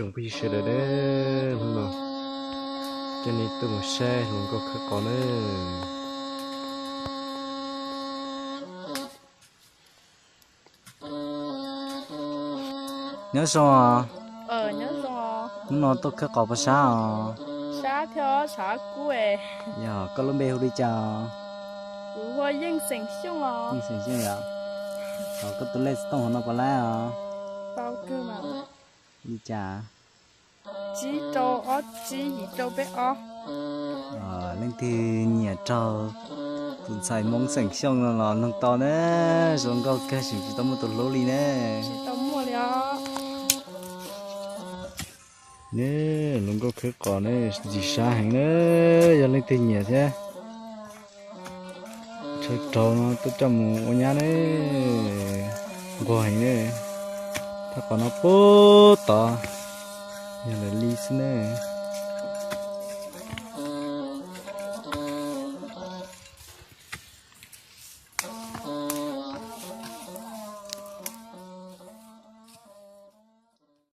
Tsoom phooj ywg sawv daws, hnub no coj nej tuaj mus saib hluas nkauj khawb qos nawb. Nyob zoo os. Hnub no tuaj khawb qos puas sab os? Yog, koj lub npe hu li cas os? Yeej Xeem Xyooj yom. Os, koj tus lej xov tooj hauv no puas laib os? Li cas? Leej twg nyiam raug tus ntxhais Hmoob Xeem Xyooj no los noog tau na, zoo nkauj kawg, tseem tsis tau muaj tus hlub li ne. Hluas nkauj khawb qos ne, ntxim sab heev na, yog leej twg nyiam thiab, tshawb raug no tuaj coj mus ua nyab ne, nquag heev ne. Thaj qos no puag tod, yog lawv li xwb ne.